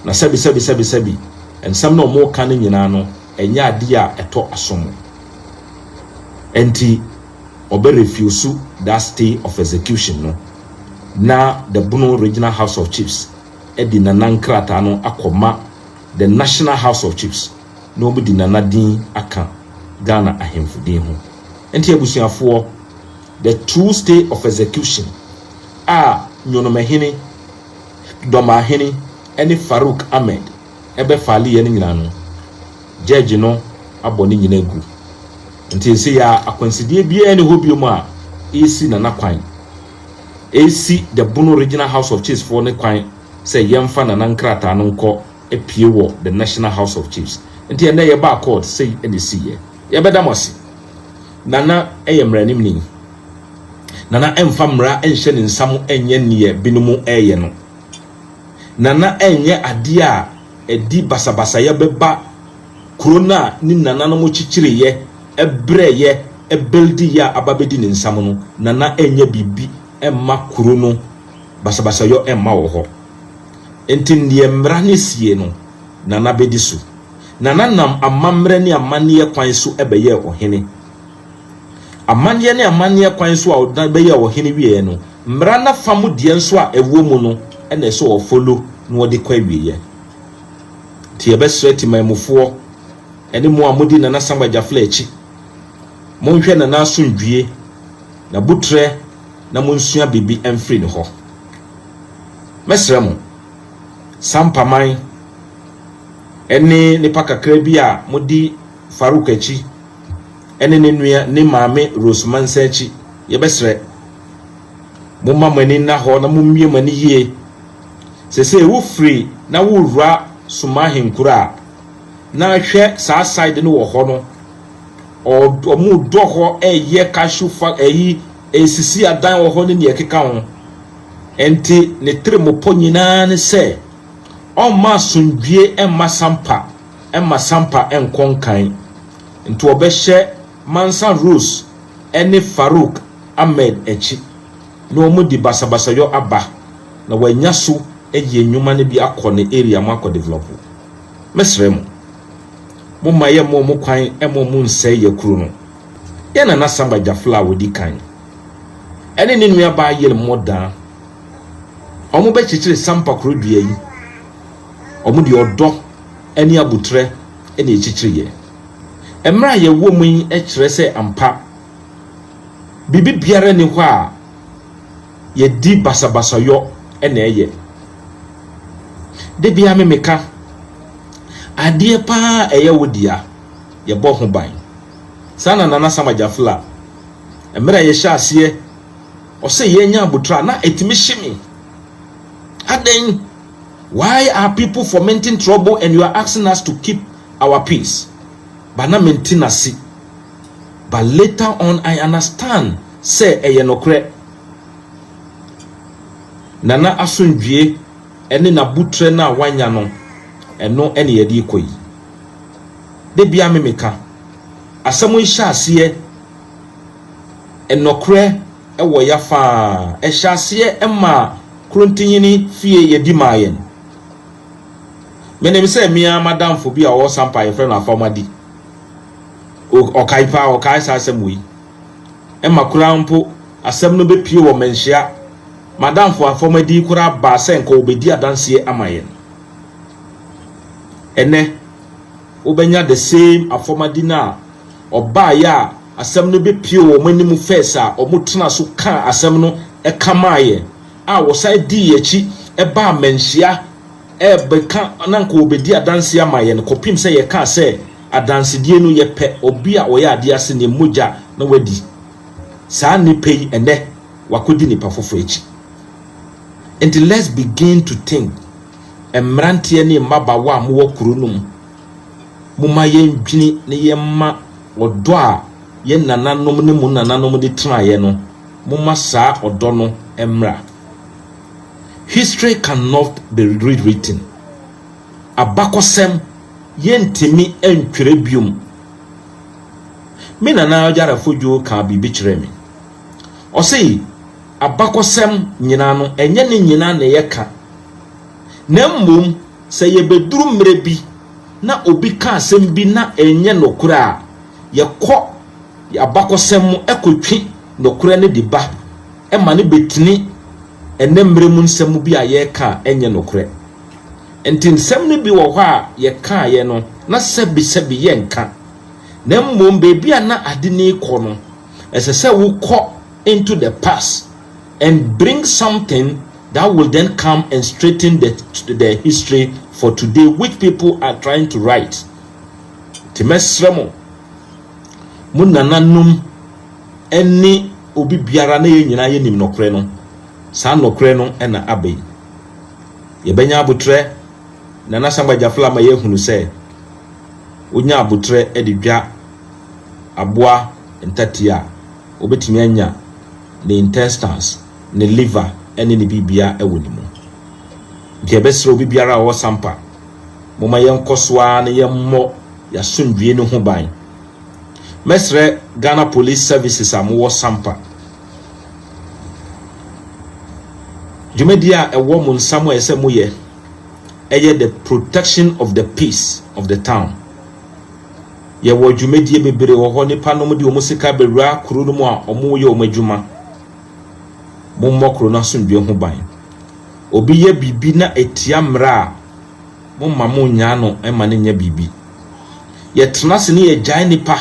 Na sɛbi, sɛbi, sɛbi, sɛbi, nsɛm na ɔmo ka no nyinaa no ɛnyɛ adeɛ a ɛtɔ asom. Nti ɔbɛ refuse that stay of execution no na the Bono Regional House of Chiefs ɛde Nana nkrataa no akɔma the National House of Chiefs na wɔn de Nana din aka Ghana ahemfo din ho. Nti abusuafoɔ, the two stay of execution a Nyonomahene, Dɔmahene ne Farouk Ahmed ɛbɛfile yɛ no nyinaa no, judge no abɔ ne nyinaa gu. Nti nse yɛ akwansideɛ biara ne hɔ bio mu a ɛresi Nana kwan, ɛresi the Bono Regional House of Chiefs foɔ ne kwan sɛ yɛmfa Nana nkrataa no nkɔ apue wɔ the National House of Chiefs. Nti ɛnɛ yɛbaa court sei ɛna esi yɛ. Yɛbɛda mo ase. Nana ɛyɛ mmaranimni. Nana ɛmfa mmara ɛnhyɛ ne nsam ɛnyɛ neɛ binom ɛɛyɛ no. Nana ɛnyɛ adeɛ a ɛdi basabasayɛ bɛba kuro no a ne nananom kyekyereyɛ, ɛbrɛyɛ, ɛbuildiyɛ a aba bɛdi ne nsam no. Nana ɛnyɛ biribi ɛmma kuro no basabasayɔ ɛmma wɔ hɔ. Nti neɛ mmara ne sie no, Nana bɛdi so. Nana nam amammerɛ ne amanneɛ kwan so ɛbɛyɛɛ ɔhene. Amanneɛ ne amanneɛ kwan so a ɔda bɛyɛɛ ɔhene wieɛ no, mmara n'afa mu deɛ nso a ɛwɔ mu no ɛna ɛsɛ ɔfollow na wɔde kɔ awieɛ. Nti yɛbɛsrɛ temanmufoɔ ɛne mo a modi Nana Samba Gyafla akyi, monhwɛ Nana asomdwie na butrɛ na monsua biribi mfiri ne hɔ. Mɛsrɛ mo, Sampaman ɛne nipa kakra bi a modi Farouk akyi ɛne ne nua ne maame Rose Mansa akyi, yɛbɛsrɛ momma mo ani nna hɔ na mommie mo ani yie. Sɛ wofiri na wowura Soma ahenkuro a, na hwɛ saa side no wɔ hɔ no, ɔmo dɔ hɔ ɛyɛ cashew fa ɛyi esisi adan wɔ hɔ ne nea ɛkeka ho. Nti ne tirimopɔ nyinaa ne sɛ ɔmma asomdwie ɛmma Sampa, ɛmma Sampa ɛnkɔ nkan. Nti ɔbɛhyɛ Mansa Rose ɛne Farouk Ahmed akyi na wɔn de basabasayɔ aba na wɔanya so ayi nnwuma no bi akɔ ne area mu akɔ develop. Mɛsrɛ mo, momma yɛ mo kwan ɛmo mo nsɛe yɛ kuro no. Yɛn Nana Samba Gyafla a wɔdi kan ɛne ne nua baa yere mmɔdaa, wɔn bɛkyekyere Sampa kuro dua yi, wɔn de ɔdɔ ne abutrɛ ɛna ekyekyere yɛ. Mmerɛ a yɛwɔ mu yi kyerɛ sɛ ampa biribi biara ni hɔ a yɛdi basabasayɔ ɛna ɛyɛ de bia me meka adeɛ paa ɛyɛ wo dea, yɛbɔ ho ban. Saa na Nana Sama Gyafla, mmerɛ a yɛhyɛ aseɛ ɔsɛ yɛnya abotra na ɛtumi hye me adan. Why are people fomenting trouble and you are asking us to keep our peace. But na mente n'ase. But later on I understand sɛ ɛyɛ nokorɛ. Nana asomdwie ne n'abotrɛ no a wanya no, ɛno ne yɛde kɔ yi. Da bia me meka, asɛm yi hyɛ aseɛ, nnɔkorɛ wɔ yafa a ɛhyɛ aseɛ ma Kurontihene fie yɛdi maa yɛn. Menim sɛ mmea madamfo bi a ɔwɔ Sampa yɛfrɛ no Afamadi. Ɔkae paa, ɔkae saa asɛm wei. Ɛma koraa mpo asɛm no bɛpie wɔ Manhyia. Madamfo Afamadi koraa baa sɛ nka ɔbɛdi adanseɛ ama yɛn. Ɛnɛ, wobɛnya the same Afamadi no a ɔbaeɛ a asɛm no bɛpie wɔ wɔn anim first a wɔn tena so kaa asɛm no ɛka maa yɛn a wɔsan dii akyi ɛbaa Manhyia ɛbɛka na nka wɔbɛdi adanseɛ ama yɛn, kɔpem sɛ yɛkaa sɛ adansedie no, yɛpɛ obi a ɔyɛ adeɛ ase ne mogya na wadi. Saa nipa yi, ɛnɛ wakɔdi nipa foforɔ akyi. Nti let's begin to think, mmeranteɛ ne mmabaawa a mowɔ kuro no mu, momma yɛndwene ne yɛmma ɔdɔ a yɛn nananom ne mo nananom de tenaeɛ no, momma saa ɔdɔ no mmra. History cannot be rewritten. Abakɔsɛm yɛntumi ntwerɛ biom. Me nana Ɔgyarafo kaa biribi kyerɛ me. Ɔse abakɔsɛm nyinaa no, ɛnyɛ ne nyinaa na yɛka, na mmom sɛ yɛbɛduru mmerɛ bi na obi ka asɛm bi na ɛnyɛ nokorɛ a, yɛkɔ abakɔsɛm mu ɛkɔtwi nokorɛ no de ba ɛma no bɛtini ɛnɛ mmerɛ mu nsɛm bi a yɛreka a ɛnyɛ nokorɛ. Nti nsɛm no bi wɔ hɔ a yɛkaeɛ no na sɛbisɛbi yɛnka, na mmom beebi a na ade ne kɔ no, ɛsɛ sɛ wokɔ into the past and bring something that will then come and straighten the history for today which people are trying to write. Nti mɛsrɛ mo, mo nananom ne obi biara na yɛn nyinaa yɛnim nɔkorɛ no, saa nɔkorɛ no ɛna aba yi. Yɛbɛnya abotrɛ. Nana Samba Gyafla ma yɛhunu sɛ wonya abotrɛ de dwa aboa ntatea a, wobɛtumi anya ne intestines, ne liver ne ne biribia wɔ ne mu. Nti yɛbɛsrɛ obi biara a ɔwɔ Sampa, momma yɛnkɔ so ara na yɛmmɔ yɛasomdwie no ho ban. Mɛsrɛ Ghana Police Services a mowɔ Sampa, dwumadie a ɛwɔ mo nsam a ɛsɛ moyɛ ɛyɛ the protection of the peace of the town. Yɛwɔ dwumadie bebree wɔ hɔ, nipa nom de wɔn sika bɛwura kuro no mu a wɔreyɛ wɔn adwuma. Mommɔ kuro no asomdwie ho ban. Obi yɛ biribi na etia mmara a, momma mo nyaa no ma no nyɛ biribi. Yɛtena ase ne yɛgyae nipa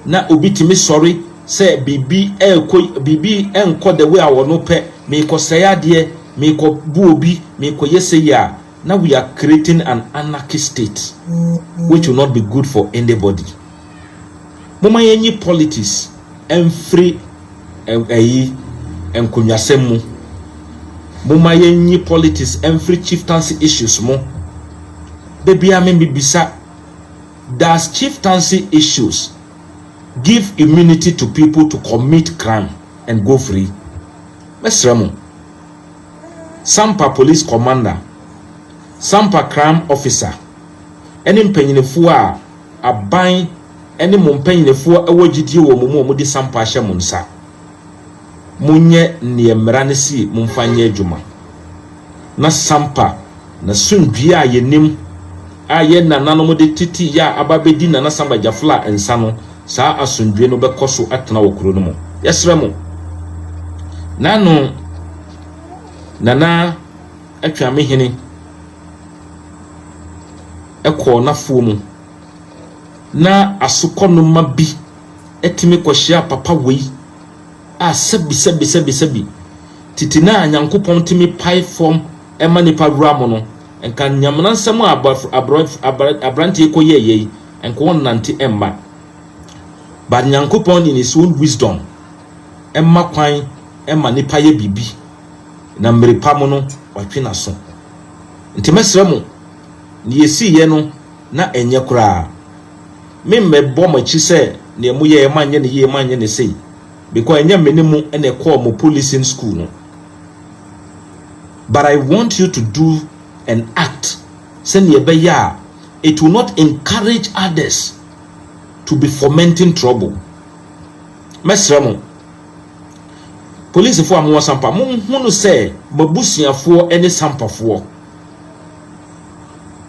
na obi tumi sɔre sɛ biribi ɛrekɔ, biribi ɛnkɔ the way a wɔn pɛ, meekɔsɛe adeɛ, meekɔbu obi, meekɔyɛ sɛ a, na we are creating an anarchy state which will not be good for anybody. Momma yɛnyi politics ɛmfiri ɛyi nkonnwasɛm mu. Momma yɛnyi politics ɛmfiri chieftaincy issues mu. Beebi a membibisa, does chieftaincy issues give immunity to people to commit crime and go free? Mɛsrɛ mo, Sampa Police Commander, Sampa Crime Officer ɛne mpanyinifoɔ a aban ɛne mo mpanyinifoɔ ɛwɔ gyidie wɔ mo mu a wɔde Sampa ahyɛ mo nsa, monyɛ nneɛ mmara no si momfa nyɛ adwuma na Sampa na sundue a yɛnim a yɛn nananom de tete yɛ a aba bɛdi Nana Samba Gyafla nsa no, saa asomdue no bɛkɔ so atena wɔ kuro no mu. Yɛsrɛ mo. Nano Nana Atwamehene ɛkɔɔ n'afuo mu na asokɔnoma bi ɛtumi kɔhyia papa wei a sɛbi sɛbi sɛbi sɛbi tete na Nyankopɔn tumi pae fam ɛma nipa wura mu no, nka nyamena nsɛm a aberanteɛ kɔyɛɛ yei nka wɔnnante ɛmma. But Nyankopɔn in his own wisdom ɛma kwan ɛma nipa yɛ biribi na mmere pa mu no watwe n'aso. Nti mɛsrɛ mo, ne yɛsiiɛ no Na ɛnyɛ koraa. Memmɛbɔ mo akyi sɛ nea moyɛɛ moanyɛ no yie, moanyɛ no sei, because ɛnyɛ me ne mo na ɛkɔɔ mo policing school no. But I want you to do and act sɛnea ɛbɛyɛ a it will not encourage others to be fomenting trouble. Mɛsrɛ mo, polisifoɔ a mowɔ Sampa, monhunu sɛ mo abusuafoɔ ne Sampafoɔ.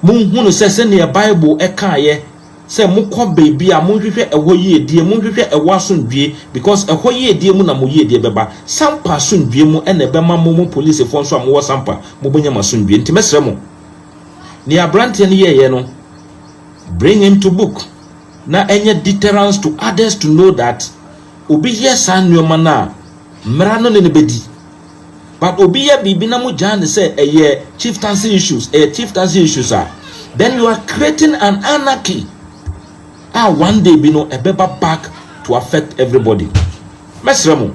Monhunu sɛ sɛnea Bible ɛkaeɛ sɛ mokɔ baabi a, monhwehwɛ ɛhɔ yiedie, monhwehwɛ ɛhɔ asomdwie, because ɛhɔ yiedie mu na mo yiedie bɛba. Sampa asomdwie mu ɛna ɛbɛma mo polisifoɔ nso a mowɔ Sampa mobɛnya mo asomdwie. Nti mɛsrɛ mo, nea aberanteɛ no yɛɛyɛ no, bring him to book na ɛnyɛ deterrence to others to know that obi yɛ saa nneɛma no a, mmara no ne no bɛdi. But obi yɛ biribi na mo gyaa ne sɛ ɛyɛ chieftaincy issues, ɛyɛ chieftaincy issues a, then you are creating an anarchy a one day bi no ɛbɛba back to affect everybody. Mɛsrɛ mo,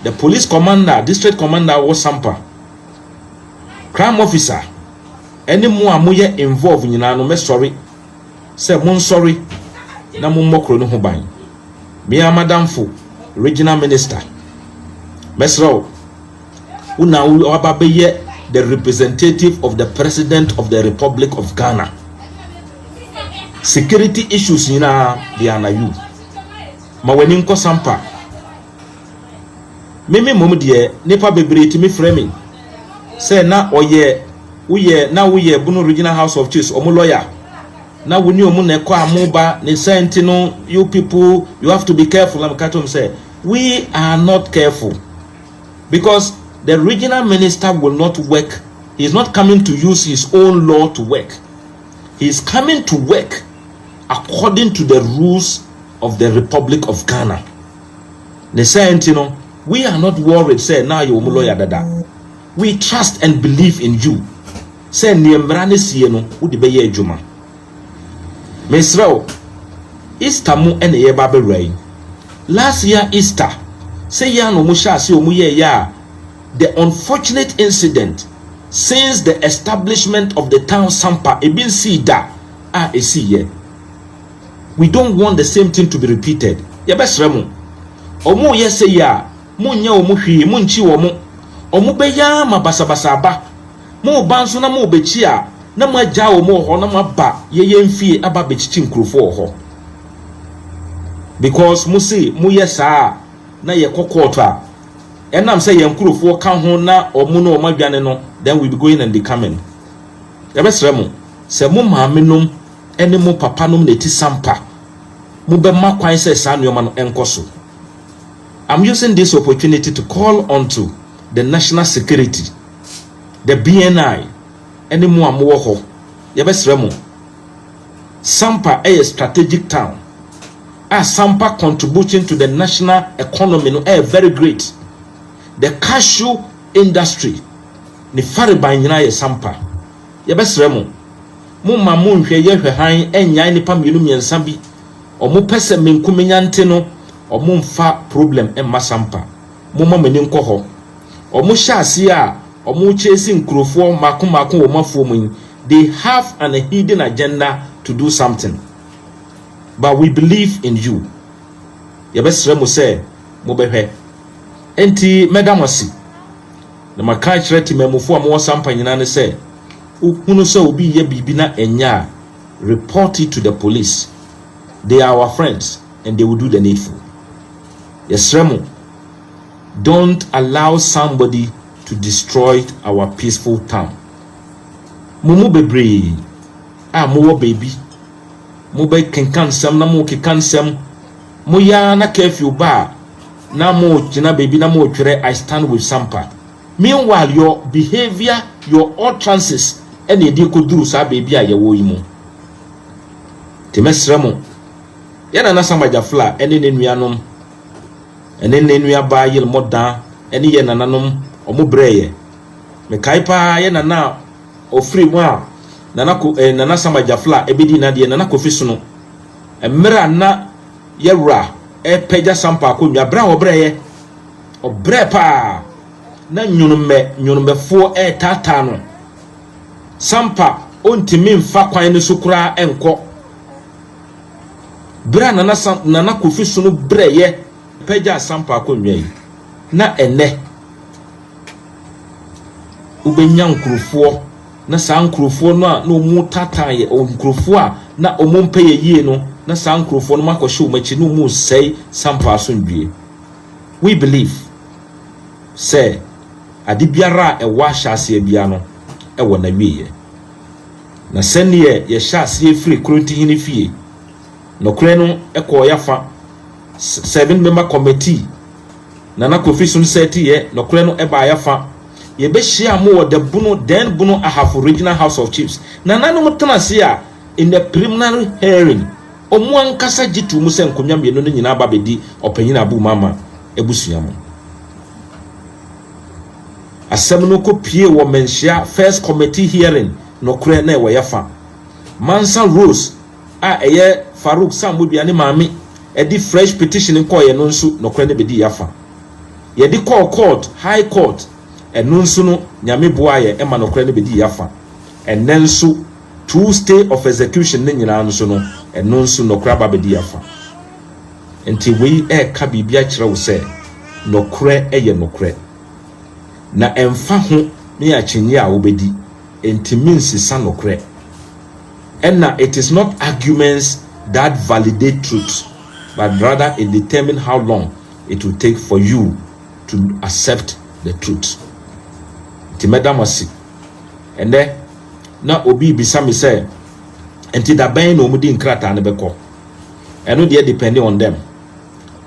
the police commander, district commander wɔ Sampa, crime officer, ɛne mo a moyɛ involve nyinaa no, mɛsɔre sɛ monsɔre na mommɔ kuro no ho ban. Mmea madamfo regional minister, mɛsrɛ wo, wo na waba bɛyɛ the representative of the President of the Republic of Ghana. Security issues nyinaa de ana you ma w'ani nkɔ Sampa. Meme mmom deɛ, nipa bebree tumi frɛ me sɛ na ɔyɛ woyɛ na woyɛ Bono Regional House of Chiefs ɔmo lawyer na wo ne ɔmo na ɛkɔ a mo ba ne sɛ nti no, you people, you have to be careful. Na meka kyerɛ sɛ we are not careful because the regional minister will not work. He is not coming to use his own law to work. He is coming to work according to the rules of the Republic of Ghana. Ne sɛ nti no, we are not worried sɛ na yɛ wɔn lawyer dada. We trust and believe in you sɛ nea mmara ne sie no, wode bɛyɛ adwuma. Mesrɛ wo, Easter mu ɛna yɛba abɛwura yi. Last year Easter sɛ yɛ a na wɔn hyɛ ase wɔn yɛ yɛ a, the unfortunate incident since the establishment of the town Sampa ebi nsi da a esi yɛ. We don't want the same thing to be repeated. Yɛbɛsrɛ mo, wɔn yɛ sɛ yɛ a, mo nyɛ wɔn hwee, mo nkyi wɔn. Wɔn bɛyɛ ama basabasa aba. Mo ba nso na mo bɛkyi a, na mo agya wɔn wɔ hɔ na mo aba yɛyɛ mfie aba abɛkyikyi nkurɔfoɔ wɔ hɔ, because mo se mo yɛ saa na yɛkɔ court a, ɛnam sɛ yɛn nkurɔfoɔ ka ho na wɔn no wɔn adwane no, then we be going and be coming. Yɛbɛsrɛ mo sɛ mo maame nom ne mo papa nom na eti Sampa, mo bɛma kwan sɛ saa nneɛma no nkɔ so. I'm using this opportunity to call onto the national security, the BNI, ɛne mo a mowɔ hɔ. Yɛbɛsrɛ mo, Sampa ɛyɛ strategic town a Sampa contribution to the national economy no ɛyɛ very great. The cashew industry ne fareban nyinaa yɛ Sampa. Yɛbɛsrɛ mo, mo ma mo nhwɛ yɛhwɛ han ɛnyan nipa mmienu mmiɛnsa bi ɔmo pɛ sɛ menkumenya nte no, ɔmo mfa problem ɛmma Sampa. Mo ma mo ani nkɔ hɔ. Ɔmo hyɛ aseɛ a ɔmo kyesi nkurɔfoɔ mako mako wɔ ɔmo mu yi, they have an hidden agenda to do something, but we believe in you. Yɛbɛsrɛ mo sɛ mobɛhwɛ. Nti mɛda mo ase na maka akyerɛ temamufoɔ a mowɔ Sampa nyinaa ne sɛ wohunu sɛ obi yɛ biribi na ɛnyɛ a, report it to the police. They are our friends and they will do the needful. Yɛsrɛ mo, don't allow somebody to destroy our peaceful town. Mo mu bebree a mowɔ baabi, mobɛkenka nsɛm na mokeka nsɛm, moyaa na curfew ba a, na mo gyina baabi na mo twerɛ "I stand with Sampa". Meanwhile, your behaviour, your utterances ɛna ɛde kɔduru saa baabi a yɛwɔ yi mu. Nti mɛsrɛ mo, yɛn Nana Sama Gyafla ɛne ne nuanom ɛne ne nuabaa Yelmɔdan ɛne yɛn nananom, ɔmo brɛ yɛ. Mekae paa, yɛn nana a ɔfiri mu a Nana ko Nana Sama Gyafla ɛbɛdi n'adeɛ, Nana Kofi Sono, mmerɛ a na yɛwura ɛpɛgya Sampa akonnwa, berɛ a ɔbrɛ yɛ, ɔbrɛ paa na nnwonumɛ nnwonumɛfoɔ ɛretaataa no Sampa. Ɔntumi mfa kwan no so koraa nkɔ. Berɛ a Nana, Sam, Nana Kofi Sono brɛyɛ pagya Sampa akonnwa yi, na ɛnɛ wobɛnya nkurofoɔ na saa nkurofoɔ no a na wɔn taataa yɛ, nkurofoɔ a na wɔn mpɛ yɛ yie no, na saa nkurofoɔ no akɔhyɛ wɔn akyi na wɔn resɛe Sampa asomdwie. We believe sɛ ade biara a ɛwɔ ahyɛaseɛ biara no ɛwɔ n'awieɛ. Na sɛneɛ yɛhyɛ aseɛ firi Kurontihene fie, nɔkorɛ no kɔɔ yɛafa seven member committee Nana Kofi Sono sɛteɛ, nɔkorɛ no ɛbaa yɛafa. Yɛbɛhyia mo wɔ the Bono, then Bono Ahafo Regional House of Chiefs. Nananom tena ase a, in the preliminary hearing, ɔmo ankasa gye to mu sɛ nkonnwa mmienu no nyinaa ba bɛdi Ɔpanyin Abu Mama abusua mu. Asɛm no kɔ pie wɔ Manhyia first committee hearing, nɔkorɛ na ɛwɔ yɛfa. Mansa Rose a ɛyɛ Farouk Samodua ne maame ɛde fresh petition nkɔɔyɛ no nso, nɔkorɛ no bɛdi yɛafa. Yɛde kɔɔ court, High Court, ɛno nso no, Nyame boa yɛ ɛma nɔkorɛ no bɛdi yɛafa. Ɛnɛ nso two stay of execution ne nyinaa nso no, ɛno nso nɔkorɛ aba bɛdi yɛafa. Nti wei ɛɛka biribi akyerɛ wo sɛ nɔkorɛ ɛyɛ nɔkorɛ na ɛmfa ho ne akyinnyɛ a wobɛdi, ntumi nsesa nɔkorɛ. Ɛna it is not arguments that validate truth, but rather it determine how long it will take for you to accept the truth. Nti mɛda mo ase. Ɛnɛ na obi bisa me sɛ, nti da bɛn na wɔn di nkrataa no bɛkɔ? Ɛno deɛ, depending on them.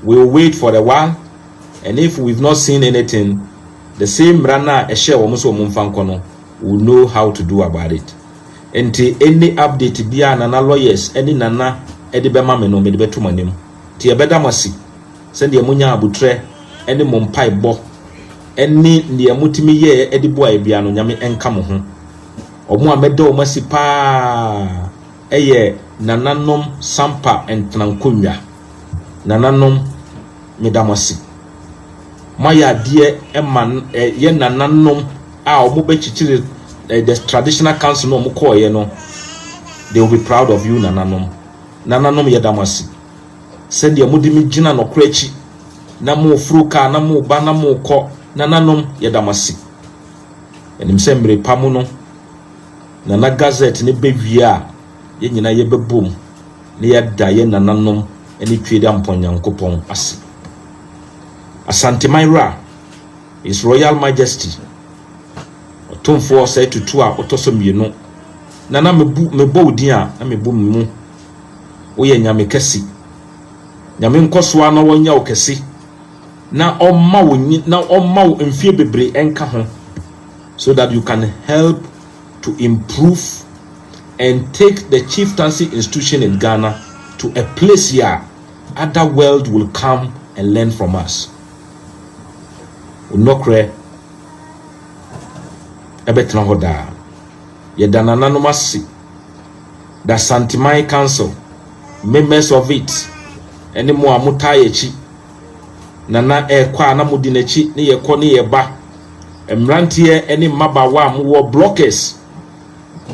We will wait for a while, and if we've not seen anything, the same mmara no a ɛhyɛ wɔn sɛ wɔn mfa nkɔ no, we will know how to do about it. Nti any update biara Nana lawyers ɛne Nana ɛde bɛma me no, mede bɛto mo anim. Nti yɛbɛda mo ase sɛdeɛ monya abotrɛ ɛne mo mpaebɔ ɛne deɛ motumi yɛɛ ɛde boa bia no. Nyame ɛnka mo ho. Ɔmo a mɛda wɔn ase paa ɛyɛ nananom Sampa ntenankonnwa. Nananom, meda mo ase. Moayɛ adeɛ ɛma ɛyɛ nananom a wɔn bɛkyekyere the traditional council no a wɔn kɔɔeɛ no, they will be proud of you. Nananom, nananom, yɛda mo ase sɛdeɛ mode me gyina nɔkorɛ akyi na mo foro kaa na mo ba na mo kɔ. Nananom, yɛda mo ase. Ɛnim sɛ mmere pa mu no, Nana gazette ne bɛwie a, yɛn nyinaa yɛbɛbom na yɛda yɛn nananom ne Twe da Mpɔn Nyankopɔn ase. Asanteman wura, His Royal Majesty Ɔtomfoɔ Sɛ Tutu a ɔtɔ so mmienu, Nana, mebu mebɔ wo din a na mebu me mu. Woyɛ Nyame kɛse. Nyame nkɔsoa na wɔnyɛ wo kɛse na ɔma wo nyi na ɔma wo mfie bebree ɛnka ho so that you can help to improve and take the chieftaincy institution in Ghana to a place here other world will come and learn from us. Nnɔkorɛ ɛbɛtena hɔ daa. Yɛda nananom ase, the Asanteman Council, members of it, ɛne mo a motaa yɛ akyi. Nana ɛrekɔ a na modi n'akyi ne yɛkɔ ne yɛba. Mmeranteɛ ne mmabaawa a mowɔ blockers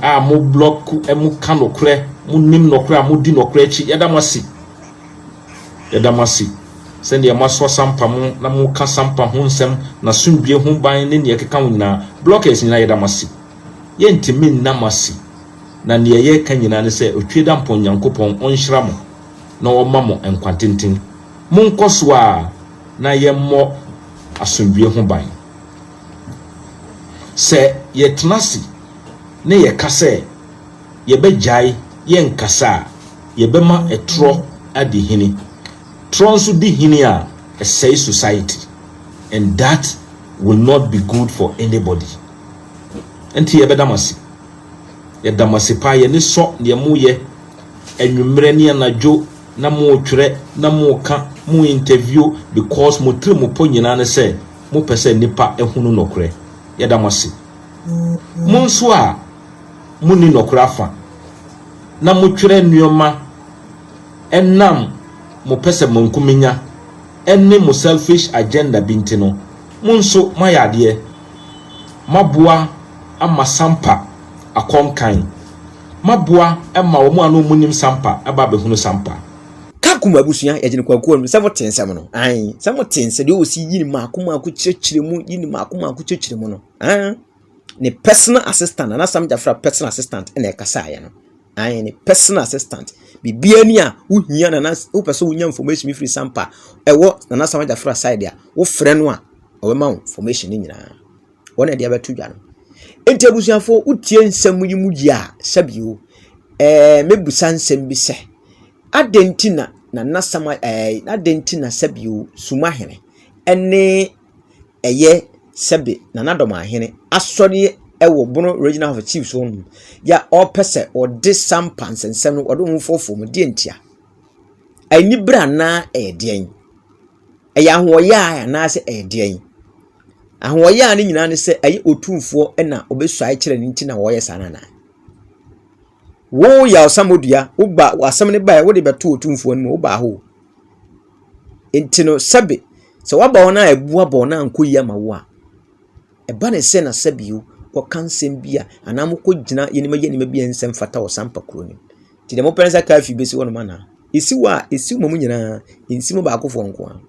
a mo block, mo ka nokorɛ, mo nim nokorɛ a modi nokorɛ akyi, yɛda mo ase. Yɛda mo ase sɛdeɛ moasoa Sampa mo na moka Sampa ho nsɛm, n'asomdwie ho ban ne nea ɛkeka ho nyinaa. Blockers nyinaa, yɛda mo ase. Yɛntumi nna mo ase, na nea yɛreka nyinaa ne sɛ Otwe da Mpɔn Nyankopɔn ɔnhyira mo na ɔma mo nkwa tenten. Monkɔ so a na yɛmmɔ asomdwie ho ban. Sɛ yɛtena ase na yɛka sɛ yɛbɛgyae yɛnkasa a, yɛbɛma ɛtorɔ adi hene. Torɔ nso di hene a, ɛsɛe society, and that will not be good for anybody. Nti yɛbɛda mo ase, yɛda mo ase paa. Yɛne sɔ deɛ moyɛ anwummerɛ ne anadwo na motwerɛ na moka mo interview, because mo tiri mo pɔ nyinaa ne sɛ mopɛ sɛ nnipa ehunu nɔkorɛ. Yɛda mo ase. Mo nso a monni nɔkorɛ afa na motwerɛ nneɛma ɛnam mo pɛ sɛ mo nkominya ɛne mo selfish agenda bi nti no, mo nso moayɛ adeɛ, moaboa ama Sampa akɔnkan. Maboa ma wɔn a na wɔn nim Sampa ba abɛhunu Sampa. Kakum abusua yɛgyina kwakuo no sɛ mote nsɛm no ae sɛ mote nsɛm deɛ ɔsi yi ne maako maako kyerɛkyerɛ mu yi ne maako maako kyerɛkyerɛ mu no ae ne personal assistant Nana Sam Gyafra personal assistant ɛna ɛkasaeɛ no ae ne personal assistant. Biribiara ni a wohia Nana, wopɛ sɛ wonya information bi firi Sampa ɛwɔ Nana Sam Gyafra side a, wofrɛ no a, ɔbɛma wo information no nyinaa. Wɔn na ɛde abɛto dwa no. Nti abusuafoɔ, wotie nsɛm yi mu yie a, sɛbio mɛbusa nsɛm bi sɛ, adɛn nti na Nana Sam adɛn nti na sɛbio Sumahene ɛne ɛyɛ sɛbe Nana Dɔmahene asɔre ɛwɔ Bono Regional House of Chiefs hɔ nom yɛ a ɔpɛ sɛ ɔde Sampa nsɛnsɛm no ɔde wɔn fɔfɔ mu? Deɛ ntia? Anibere anaa ɛyɛ deɛn? Ɛyɛ ahoɔyɛ a anaasɛ ɛyɛ deɛn? Ahoɔyɛ a ne nyinaa ne sɛ ɛyɛ Otumfoɔ ɛna ɔbɛsuae kyerɛ ne nti na wɔyɛ saa no anaa? Wo yɛ ɔsamodua, woba asɛm no baeɛ, wode bɛto Otumfoɔ no mu, wobaa hɔ. Nti no sɛbe sɛ woaba hɔ no a ɛbu abɔ no ankɔ yie ama wo a, ɛba ne sɛ na sɛbio kɔka nsɛm bi a anaa mokɔgyina yɛnima yɛ nneɛma bi a nsɛm fata wɔ Sampa kuro no mu. Nti deɛ mopɛ ne sɛ curfew bɛsi hɔ nom anaa? Ɛsi hɔ a, ɛsi ma mu nyinaa, ɛnsi mu baakofoɔ nko ara.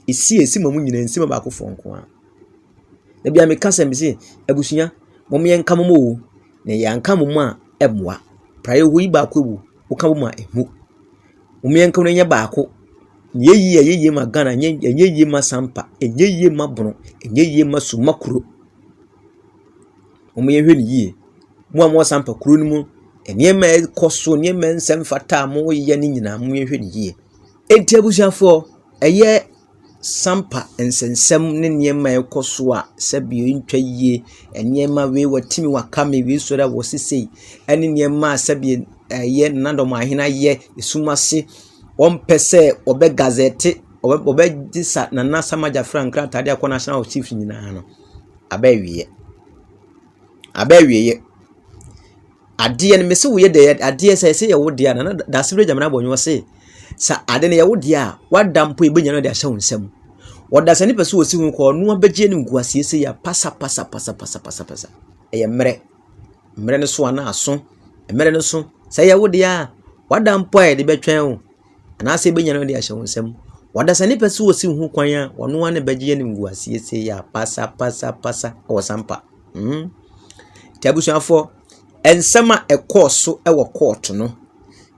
Ɛsi a ɛsi ma mu nyinaa, ɛnsi ma baakofoɔ nko ara. Da bi a meka sɛ mese abusua, mom yɛnka mo o, na yɛanka mo mu a ɛmmoa. Praeɛ hɔ yi baako awu, woka mo mu a ɛmmu. Mom yɛnka no nyɛ baako. Nyɛ yie a ɛyɛ yie ma Ghana, ɛnyɛ yie ma Sampa, ɛnyɛ yie ma Bono, ɛnyɛ yie ma Suma kuro. Mom yɛnhwɛ no yie. Mo a mowɔ Sampa kuro no mu, nneɛma a ɛkɔ so, nneɛma a nsɛm fata a moyɛ no nyinaa, mom yɛnhwɛ no yie. Enti abusuafoɔ, ɛyɛ Sampa nsɛnsɛm ne nneɛma a ɛkɔ so a sɛbi ntwa yie, nneɛma wei wɔatumi waka me, wei sɔre a wɔsi sei, ɛne nneɛma a sɛbi ɛyɛ Nana Dɔmahene ayɛ esum ase, wɔmpɛ sɛ wɔbɛ gazette, wɔbɛgye sa Nana Sam Gyafra nkrataa de akɔ National Chiefs nyinaa no, aba awieɛ. Aba awieɛ. Adeɛ no mese woyɛ deɛ adeɛ sɛ ɛsɛ yɛ wo deɛ a, Nana Daasebere Gyamena Abɔnwɔ se sɛ ade no yɛ wo deɛ a, wada mpo ebɛnya no de ahyɛ wo nsam. Ɔdasani pɛ sɛ ɔsi ho kɔ, ɔno abɛgye ne nguaseɛ sei a pasa pasa pasa pasa pasa pasa. Ɛyɛ mmerɛ. Mmerɛ no so anaa aso. Mmerɛ no so sɛ ɛyɛ wo deɛ a, wada mpo a yɛde bɛtwɛn wo anaasɛ ebɛnya no de ahyɛ wo nsam. Ɔdasani pɛ sɛ ɔsi ho kwan a, ɔno ara na bɛgye ne nguaseɛ sei a pasa pasa pasa wɔ Sampa. Nti abusuafoɔ, nsɛm a ɛkɔɔ so wɔ court no,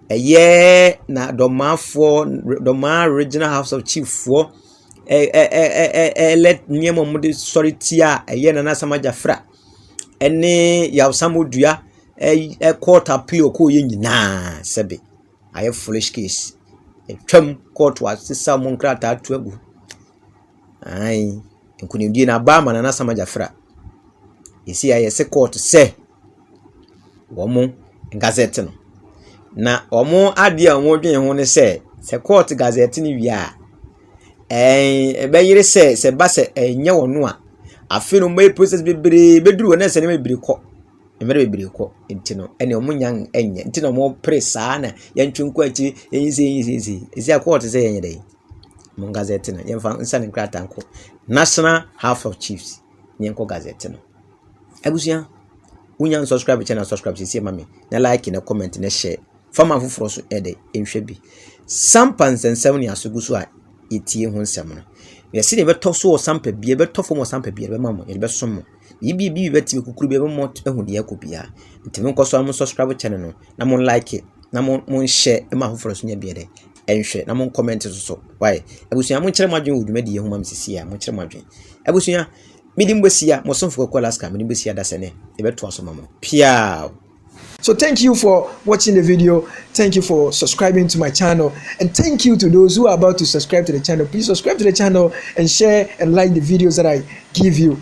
ɛyɛ na Dɔmafoɔ, Dɔmaa Regional House of Chiefsfoɔ ɛlɛ nneɛma a wɔde sɔre tia a ɛyɛ Nana Sam Gyafra ɛne Yaw Samodua court appeal ɔkɔɔyɛ nyinaa, sɛbe ayɛ foolish case. Atwam, court asesa wɔn nkrataa ato agu. Ae, nkonimdie no aba ama Nana Sam Gyafra. Esi a yɛsɛ court sɛ wɔn gazette no. Na wɔn adeɛ a wɔdwene ho ne sɛ court gazette no wie a, ɛbɛyere sɛ ba sɛ ɛnyɛ wɔn a, afei no wɔbɛyɛ process bebree bɛduru hɔ na sɛ nneɛma bebree kɔ. Mmerɛ bebree kɔ nti no ɛnna wɔn nya nyɛ nti na wɔpere saa na yɛntwe nkɔ akyiri, yɛnyi sei, yɛnyi sei, yɛnyi sei. Esi a court sɛ yɛnyɛ dɛ mo gazette no, yɛmfa nsa ne nkrataa nkɔ National House of Chiefs na yɛnkɔ gazette no. Abusua, wonya nsubscribe channel, subscribe sisi ma me na like na comment na share fama foforɔ so ɛde nhwɛ bi. Sampa nsɛnsɛm ne aso gu so a yɛtie ho nsɛm no. Yɛsi deɛ ɛbɛtɔ so wɔ Sampa bia, ɛbɛtɔ fam wɔ Sampa bia, ɛbɛma mo, yɛde bɛsom mo. Biribi bi bɛtumi kukuru bi ɛbɛma mo ahu deɛ ɛkɔ biara. Nti mo nkɔ so a mo subscribe channel no na mo like na mo share ma afoforɔ so nya bi ɛdɛ ɛnhwɛ na mo comment nso so. Why? Abusua, mo nkyerɛ mo adwene wɔ dwumadie ho ma me sisi a mo nkyerɛ mo adwene. Abusua, mede mo bɛsi a mo somfo Kwaku Alaska, mede mo bɛsi adasɛ ne yɛbɛtoa so ma mo. Piao. So thank you for watching the video. Thank you for subscribing to my channel. And thank you to those who are about to subscribe to the channel. Please subscribe to the channel and share and like the videos that I give you.